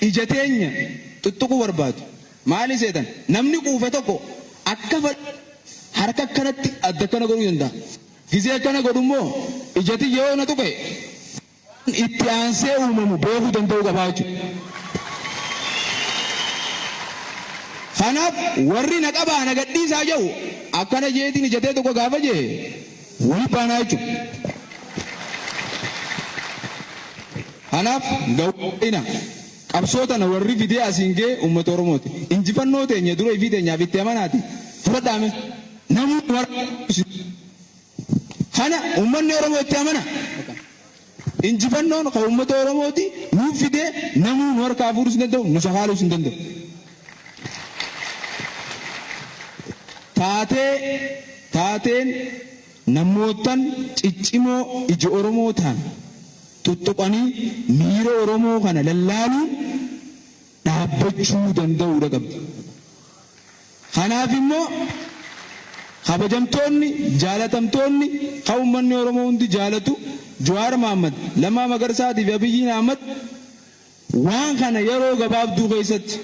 Ija teenya xuxxuquu barbaadu. Maali seetan? Namni quufe tokko akka harka akkanatti adda akkana godhuu danda'a. Gizee akkana godhu immoo ija tiyya yoo na tuqe itti aansee uumamu beekuu danda'uu qabaa jechuudha. Kanaaf warri na qabaa na gadhiisaa jedhu akkana jeetiin ija tee tokko gaafa jee wali baanaa jechuudha. Kanaaf gawwina qabsoo tana warri fidee asiin ga'e uummata Oromooti. Injifannoo teenya dura ifii teenyaaf itti amanaati fudhadhaa mee. Namuu kana uummanni Oromoo itti amana. Injifannoon kan uummata Oromooti nuuf fidee namuu nu harkaa fuudhus hin danda'u, nu sakaaluus hin danda'u. Taatee taateen namoottan ciccimoo ija Oromoo ta'an xuxxuqanii miira Oromoo kana lallaaluun dhaabbachuu danda'uudha qabdi. Kanaaf immoo kabajamtoonni, jaalatamtoonni kan uummanni Oromoo hundi jaalatu Jawaar Mahaammad, Lammaa Magarsaatii fi Abiyyiin Ahmad waan kana yeroo gabaabduu keessatti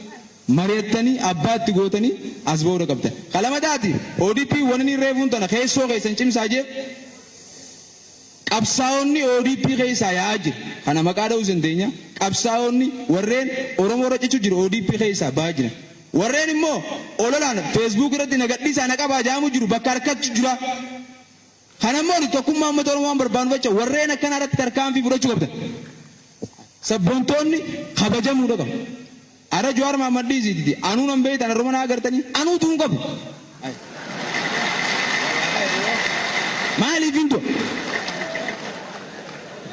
mari'attanii abbaa itti gootanii as ba'uudha qabdan. Ka lamataati ODP wanni reefuun tana keessoo keessan cimsaa jeef qabsaa'onni ODP keessaa yaa'aa jira. Kana maqaa dha'uus dandeenya. Qabsaa'onni warreen Oromoo irra cichu jiru ODP keessaa ba'aa jiran. Warreen immoo ololaan Facebook irratti na gadhiisaa na qabaa jaamu jiru bakka harkatti jira. Kana immoo tokkummaa uummata Oromoo waan barbaannu jecha warreen akkanaa irratti tarkaanfii fudhachuu qabdan. Sabboontoonni kabajamuudha qabu. Ara Jawaar Mahaammad dhiisiiti anuu nan beektan har'uma na agartanii anuu du'uun qabu. Maaliif hin du'a?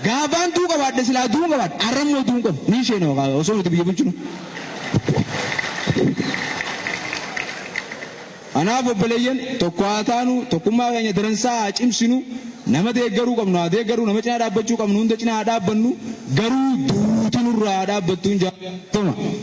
Gaafaan du'uu qabaadhe silaa du'uun qabaadhe har'a immoo du'uun qabu. Ni isheen osoo nuti biyya bulchinu. Kanaaf obboleeyyan tokko haa taanu, tokkummaa keenya daransaa haa cimsinu, nama deeggaruu qabnu haa deeggarru, nama cinaa dhaabbachuu qabnu hunda cinaa haa dhaabbannu, garuu duuti nurraa haa dhaabbattuun jaallatama.